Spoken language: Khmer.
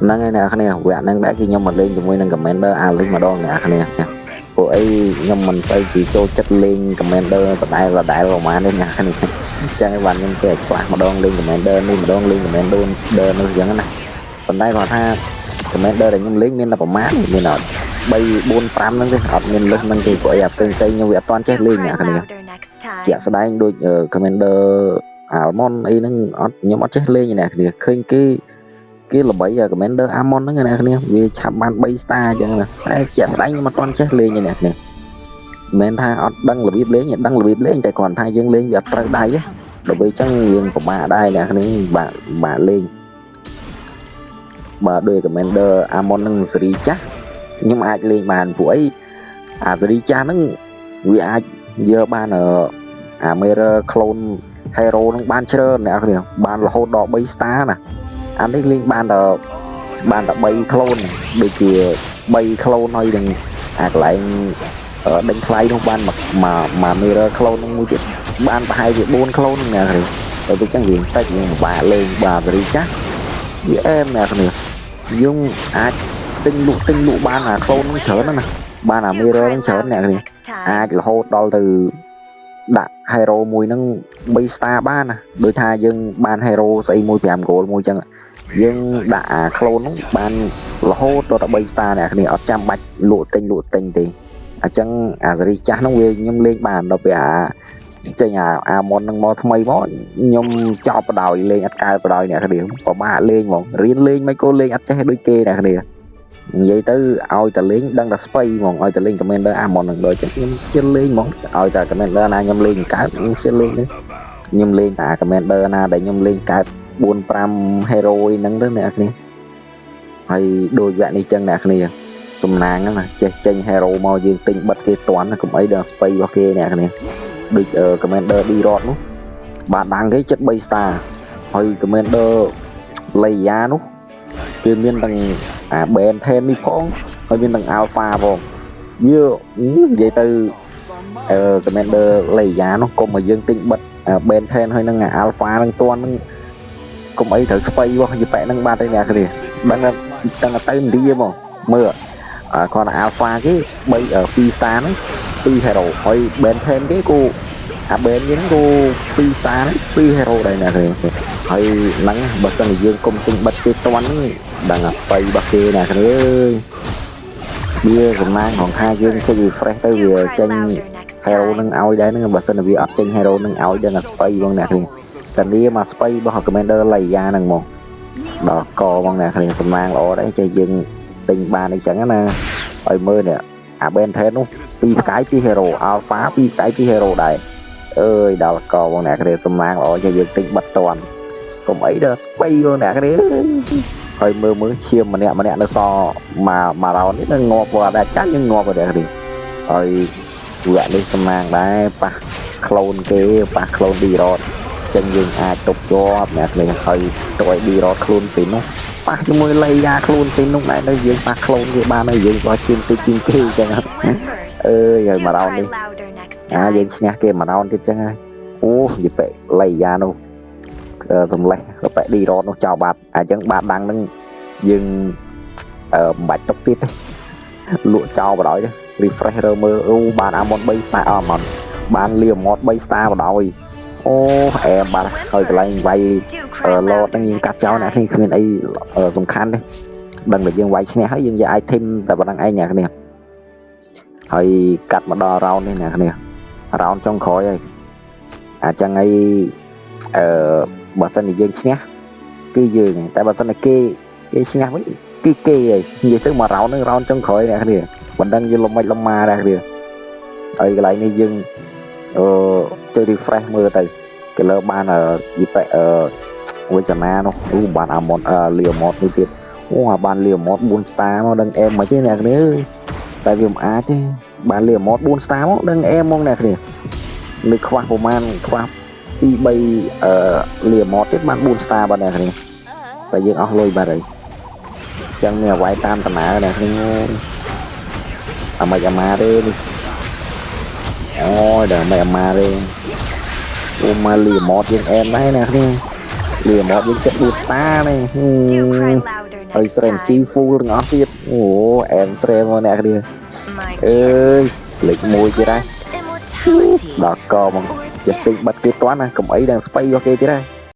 ហ្នឹងហើយអ្នកគ្នាវគ្គហ្នឹងដែរគឺខ្ញុំមកលេងជាមួយនឹង Commander Alice ម្ដងអ្នកគ្នាពួកអីខ្ញុំមិនស្អីជាចូលចិត្តលេង Commander ដដែលដដែលប្រហែលទេអ្នកគ្នាអញ្ចឹងបានខ្ញុំចេះឆ្លាស់ម្ដងលេង Commander នេះម្ដងលេង Commander នោះអញ្ចឹងណាប៉ុន្តែគាត់ថា Commander ដែលខ្ញុំលេងមានតែប្រមាណមានតែ3 4 5ហ្នឹងទេអត់មានលើសហ្នឹងទេព្រោះអីអាផ្សេងផ្សេងខ្ញុំវាអត់ទាន់ចេះ Do លេង cry អ្នកគ្នា louder next ជាក់ time. ស្ដែងដូច Commander Almond អីហ្នឹងអត់ខ្ញុំអត់ចេះលេងទេអ្នកគ្នាឃើញគេគេល្បីអា Commander Almond ហ្នឹងអ្នកគ្នាវាឆាប់បាន3 star អញ្ចឹងណាតែជាក់ស្ដែងខ្ញុំអត់ទាន់ចេះលេងទេអ្នកគ្នាមិនមែនថាអត់ដឹងរបៀបលេងទេដឹងរបៀបលេងតែគ្រាន់ថាយើងលេងវាអត់ត្រូវដៃទេដល់ពេលអញ្ចឹងយើងពិបាកដែរអ្នកគ្នាពិបាកពិបាកលេងបើដូច Commander Almond ហ្នឹងសេរីចាស់ខ្ញុំអាចលេងបានព្រោះអីអាសេរីចាស់ហ្នឹងវាអាចយកបានអឺអា Mirror Clone Hero ហ្នឹងបានច្រើនអ្នកគ្នាបានរហូតដល់3 star ណាអានេះលេងបានដល់បានតែ3 clone ដូចជា3 clone ហើយនឹងអាកន្លែងអឺដេញថ្លៃនោះបានមកមកមក Mirror Clone ហ្នឹងមួយទៀតបានប្រហែលជា4 clone ហ្នឹងអ្នកគ្នាតែទៅចឹងវាបន្តិចយើងពិបាកលេងបាទសេរីចាស់វាអែមអ្នកគ្នាយើងអាចទិញលក់ទិញលក់បានអា clone ហ្នឹងច្រើនណាស់ណាបានអា Do Mirror cry ហ្នឹងច្រើន louder អ្នកគ្នា next អាច time. រហូតដល់ទៅដាក់ hero មួយហ្នឹង3 star បានណាដូចថាយើងបាន hero ស្អីមួយ5 goal មួយចឹងយើងដាក់អា clone ហ្នឹងបានរហូតដល់តែ3 star អ្នកគ្នាអត់ចាំបាច់លក់ទិញលក់ទិញទេអញ្ចឹងអាសេរីចាស់ហ្នឹងវាខ្ញុំលេងបានដល់ពេលអាចេញអាអាមុនហ្នឹងមកថ្មីមកខ្ញុំចោលបដ ாய் លេងអត់កើតបដ ாய் អ្នកគ្នាពិបាកលេងហ្មងរៀនលេងមិនក៏លេងអត់ចេះដូចគេអ្នកគ្នានិយាយទៅឲ្យតែលេងដឹងតែស្បៃហ្មងឲ្យតែលេង Commander អាមុនហ្នឹងដល់ចឹងខ្ញុំខ្ជិលលេងហ្មងឲ្យតែ Commander ណាខ្ញុំលេងកើតខ្ញុំខ្ជិលលេងទៅខ្ញុំលេងតែអា Commander ណាដែលខ្ញុំលេងកើត4 5 hero ហ្នឹងទៅអ្នកគ្នាហើយដូចវគ្គនេះចឹងអ្នកគ្នាសំណាងហ្នឹងណាចេះចេញ hero មកយើងទិញបិទគេតាន់ណាកុំអីដល់ស្បៃរបស់គេអ្នកគ្នាដូច Commander D Rod នោះបាទដាំងគេចិត្ត3 star ហើយ Commander Leia នោះគេមានទាំងអា Ben 10នេះផងហើយមានទាំង Alpha ផងវានិយាយទៅអឺ Commander Leia នោះកុំឲ្យយើងទិញបិទ Ben 10ហើយនឹងអា Alpha នឹងតាន់នឹងកុំអីត្រូវស្បៃរបស់យប៉ែហ្នឹងបាត់ហើយអ្នកគ្នាដឹងថាដឹងតែទៅឥណ្ឌាហ្មងមើលអាគាត់ Alpha គេ3 2 star ហ្នឹង2 hero ហើយ Ben 10គេគូអា Ben គេហ្នឹងគូ2 star ហ្នឹង2 hero ដែរអ្នកគ្នាហើយហ្នឹងបើសិនជាយើងគុំទិញបិទគេតាន់ហ្នឹងដឹងអាស្បៃរបស់គេអ្នកគ្នាអើយវាសំណាងของថាយើងចេញ refresh ទៅ Do វា cry ចេញ louder next hero នឹង time. ឲ្យដែរហ្នឹងបើសិនជាវាអត់ចេញ hero នឹងឲ្យដឹងអាស្បៃហ្មងអ្នកគ្នាតានីមកស្បៃរបស់ Commander Leia ហ្នឹងហ្មងដល់កហ្មងអ្នកគ្នាសំណាងល្អដែរចេះយើងទិញបានអីចឹងណាឲ្យមើលនេះអា Ben 10នោះពីរផ្កាយពីរ hero Alpha ពីរផ្កាយពីរ hero ដែរអើយដល់កហ្មងអ្នកគ្នាសំណាងល្អចេះយើងទិញបិទតាន់កុំអីដល់ស្បៃហ្មងអ្នកគ្នាហើយមើលមើលឈាមម្នាក់ម្នាក់នៅសមកមករោននេះនឹងងាប់ព្រោះតែចាញ់នឹងងាប់ហើយអ្នកគ្នាហើយវគ្គនេះសំណាងដែរប៉ះ clone គេប៉ះ clone D rod ចឹងយើងអាចទប់ជាប់អ្នកគ្នាហើយទៅឲ្យ D rod ខ្លួនស៊ីននោះប៉ះជាមួយ Leia ខ្លួនស៊ីននោះដែរនៅយើងប៉ះ clone គេបានហើយយើងសោះឈាមតិចជាងគេចឹង Win first. អើយហើយ Do មករោន cry នេះ louder next អាយើង time. ឈ្នះគេមករោនទៀតចឹងហើយអូយប៉ែ Leia នោះសំលេះប៉ែ D rod នោះចោលបាត់អញ្ចឹងបាតដាំងហ្នឹងយើងអឺមិនបាច់ទុកទៀតទេលក់ចោលបណ្ដោយទេ refresh រើមើលអូបានអាមុន3 star អមបានលៀមត់3 star បណ្ដោយអូអែមបាត់ហើយកន្លែងវាយ Do cry ឡត louder ហ្នឹងយើងកាត់ next ចោលអ្នក time. គ្នាគ្មានអីសំខាន់ទេដឹងតែយើងវាយឈ្នះហើយយើងយក item តែប៉ុណ្្នឹងឯងអ្នកគ្នាហើយកាត់មកដល់ round នេះអ្នកគ្នា round ចុងក្រោយហើយអញ្ចឹងអីអឺបើសិនជាយើងឈ្នះគឺយើងឯងតែបើសិនជាគេគេឈ្នះវិញគឺគេឯងនិយាយទៅមក round ហ្នឹង round ចុងក្រោយអ្នកគ្នាមិនដឹងយើងលំមិនលំម៉ាអ្នកគ្នាហើយកន្លែងនេះយើងអឺជួយ refresh មើលទៅគេលើបានយីប៉ែអឺវិចនានោះអូបានអាម៉ុនលីម៉តនេះទៀតអូអាបានលីម៉ត4 star មកដឹងអែមមិនទេអ្នកគ្នាអើយតែវាមិនអាចទេបានលីម៉ត4 star មកដឹងអែមហ្មងអ្នកគ្នានៅខ្វះប្រហែលខ្វះ2 3អឺលីម៉តទៀតបាន4 star បាទអ្នកគ្នាតែយើងអស់លុយបាត់ហើយចឹងមានអ្វីតាមដំណើរអ្នកគ្នាអាមិនអាម៉ាទេនេះអូយដល់មិនអាម៉ាទេអូមកលីម៉តយើងអែមដែរអ្នកគ្នាលីម៉តយើងចិត្ត4 star នេះ Do cry louder ហើយ Next strategy time. Full ទាំងអស់ទៀតអូអែមស្រែមកអ្នកគ្នា My អើយលេខ1ទៀតហើយ kiss. Immortality ដល់កហ្មង or ចេះទិញ death. បិទគេតាន់ណាកុំអីដល់ស្បៃរបស់គេទៀតហើយ។